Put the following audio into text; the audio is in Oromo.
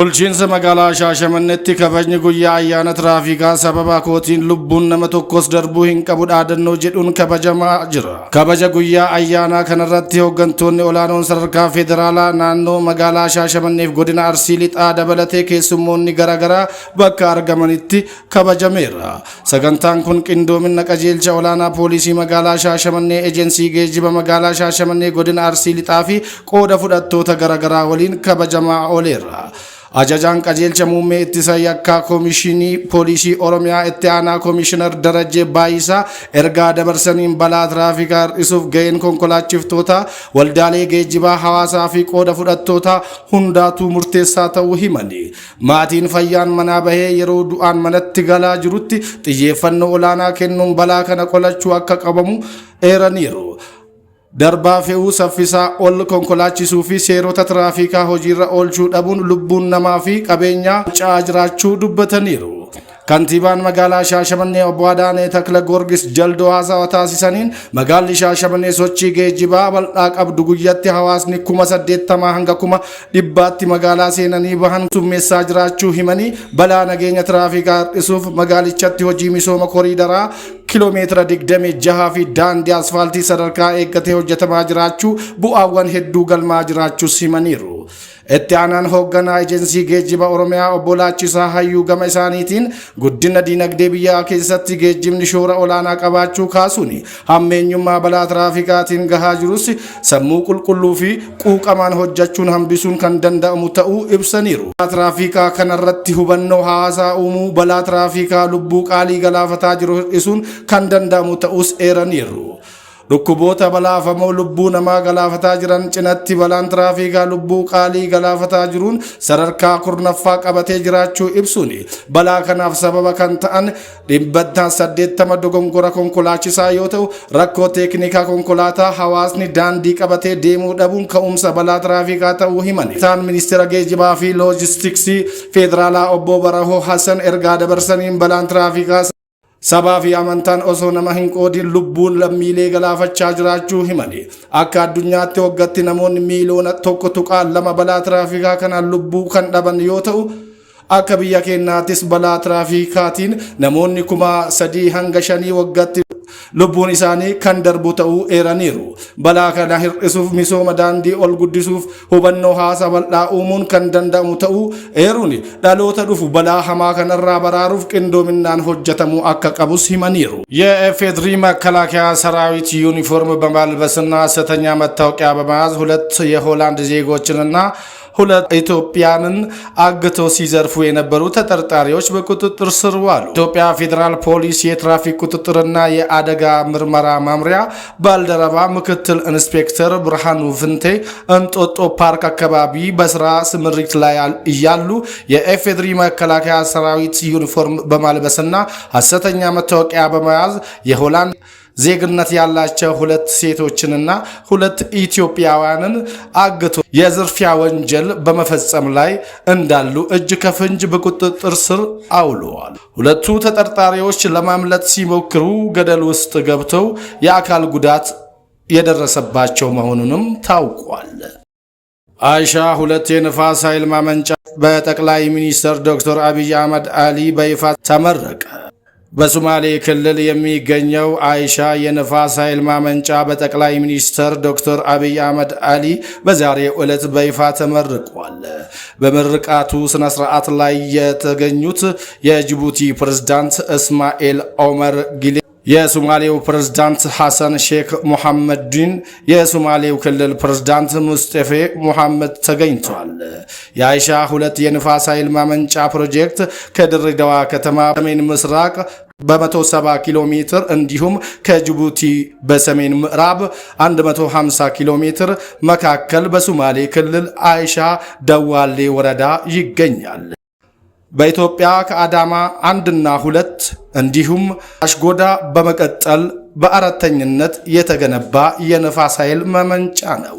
Bulchiinsa magaalaa Shaashamanneetti kabajni guyyaa ayyaana tiraafikaa sababa kootiin lubbuun nama tokkos darbuu hin qabu dhaadannoo jedhuun kabajamaa jira. Kabaja guyyaa ayyaanaa kanarratti hooggantoonni olaanoon sadarkaa federaalaa, naannoo, magaalaa Shaashamanneef godina Arsii Lixaa dabalatee keessummoonni garaagaraa bakka argamanitti kabajameera. Sagantaan kun qindoomina qajeelcha olaanaa poolisii magaalaa Shaashamannee, ejensii geejjiba magaalaa Shaashamannee, godina Arsii Lixaa fi qooda fudhattoota garaagaraa waliin kabajamaa ooleera. Ajajaan qajeelcha muummee ittisa yakkaa Koomishinii Poolisii Oromiyaa itti aanaa Koomishinar Darajjee Baayisaa ergaa dabarsaniin, balaa tiraafikaa hir'isuuf gaheen konkolaachiftoota, waldaalee geejjibaa hawaasaa fi qooda fudhattoota hundaatuu murteessaa ta'uu himani. Maatiin fayyaan manaa bahee yeroo du'aan manatti galaa jirutti xiyyeeffannoo olaanaa kennuun balaa kana qolachuu akka qabamu eeraniiru. Darbaa fe'uu, saffisaa ol konkolaachisuu fi seerota tiraafikaa hojiirra oolchuu dhabuun lubbuun namaa fi qabeenyaa ca'aa jiraachuu dubbataniiru. Kantiibaan magaalaa Shaashamannee obbo Adaanee Takla Goorgis Jaldoo haasawa taasisaniin, magaalli Shaashamannee sochii geejjibaa bal'aa qabdu, guyyatti hawaasni 80,000 hanga 100,000tti magaalaa seenanii bahan summeessaa jiraachuu himanii, balaa nageenya tiraafikaa hir'isuuf magaalichatti hojii misooma koriidaraa kiloomeetira 26 fi daandii asfaaltii sadarkaa eeggatee hojjetamaa jiraachuu, bu'aawwan hedduu galmaa jiraachuus himaniiru. Itti aanaan hoogganaa ejensii geejjiba Oromiyaa obbo Laachisaa Hayyuu gama isaaniitiin, guddina diinagdee biyyaa keessatti geejjibni shoora olaanaa qabaachuu kaasuun, hammeenyummaa balaa tiraafikaatiin gahaa jirus sammuu qulqulluu fi quuqamaan hojjechuun hambisuun kan danda'amu ta'uu ibsaniiru. Tiraafikaa kanarratti hubannoo hawaasaa uumuu, balaa tiraafikaa lubbuu qaalii galaafataa jiru hir'isuun kan danda'amu ta'us eeraniiru. Dhukkuboota balaafamoo lubbuu namaa galaafataa jiran cinatti balaan tiraafikaa lubbuu qaalii galaafataa jiruun sadarkaa 10ffaa qabatee jiraachuu ibsuun, balaa kanaaf sababa kan ta'an 80% dogongora konkolaachisaa yoo ta'u, rakkoo teeknikaa konkolaataa, hawaasni daandii qabatee deemuu dhabuun ka'umsa balaa tiraafikaa ta'uu himan. Isaan ministeera geejjibaa fi loojistiksii federaalaa obbo Barahoo Hassan ergaa dabarsaniin, balaan tiraafikaa sabaa fi amantaan osoo nama hin qoodin lubbuun lammiilee galaafachaa jiraachuu himani. Akka addunyaatti waggaatti namoonni miiliyoona 1.2 balaa tiraafikaa kanaan lubbuu kan dhaban yoo ta'u, akka biyya keenyaattis balaa tiraafikaatiin namoonni 3,000 hanga 5,000 waggaatti lubbuun isaanii kan darbu ta'uu eeraniiru. Balaa kana hir'isuuf misooma daandii ol guddisuuf hubannoo hawaasa bal'aa uumuun kan danda'amu ta'uu eeruun, dhaloota dhufu balaa hamaa kanarraa baraaruuf qindoominaan hojjetamuu akka qabus himaniiru. የኢፌድሪ መከላከያ ሰራዊት ዩኒፎርም በማልበስና ሐሰተኛ መታወቂያ በመያዝ ሁለት የሆላንድ ዜጎችንና ሁለት ኢትዮጵያንን አግተው ሲዘርፉ የነበሩ ተጠርጣሪዎች በቁጥጥር ስር ዋሉ። ኢትዮጵያ ፌዴራል ፖሊስ የትራፊክ ቁጥጥርና የአደጋ ምርመራ መምሪያ ባልደረባ ምክትል ኢንስፔክተር ብርሃኑ ፍንቴ እንጦጦ ፓርክ አካባቢ በስራ ስምሪት ላይ እያሉ የኢፌድሪ መከላከያ ሰራዊት ዩኒፎርም በማልበስና ሐሰተኛ መታወቂያ በመያዝ የሆላንድ ዜግነት ያላቸው ሁለት ሴቶችንና ሁለት ኢትዮጵያውያንን አግቶ የዝርፊያ ወንጀል በመፈጸም ላይ እንዳሉ እጅ ከፍንጅ በቁጥጥር ስር አውለዋል። ሁለቱ ተጠርጣሪዎች ለማምለጥ ሲሞክሩ ገደል ውስጥ ገብተው የአካል ጉዳት የደረሰባቸው መሆኑንም ታውቋል። አይሻ ሁለት የንፋስ ኃይል ማመንጫ በጠቅላይ ሚኒስትር ዶክተር አብይ አህመድ አሊ በይፋ ተመረቀ። በሶማሌ ክልል የሚገኘው አይሻ የንፋስ ኃይል ማመንጫ በጠቅላይ ሚኒስትር ዶክተር አብይ አህመድ አሊ በዛሬው ዕለት በይፋ ተመርቋል። በምርቃቱ ስነ ስርዓት ላይ የተገኙት የጅቡቲ ፕሬዝዳንት እስማኤል ኦመር ጊሌ፣ የሶማሌው ፕሬዝዳንት ሐሰን ሼክ ሙሐመድን፣ የሶማሌው ክልል ፕሬዝዳንት ሙስጠፌ ሙሐመድ ተገኝተዋል። የአይሻ ሁለት የንፋስ ኃይል ማመንጫ ፕሮጀክት ከድሬዳዋ ከተማ ሰሜን ምስራቅ በ170 ኪሎ ሜትር እንዲሁም ከጅቡቲ በሰሜን ምዕራብ 150 ኪሎ ሜትር መካከል በሶማሌ ክልል አይሻ ደዋሌ ወረዳ ይገኛል። በኢትዮጵያ ከአዳማ አንድና ሁለት እንዲሁም አሽጎዳ በመቀጠል በአራተኝነት የተገነባ የነፋስ ኃይል ማመንጫ ነው።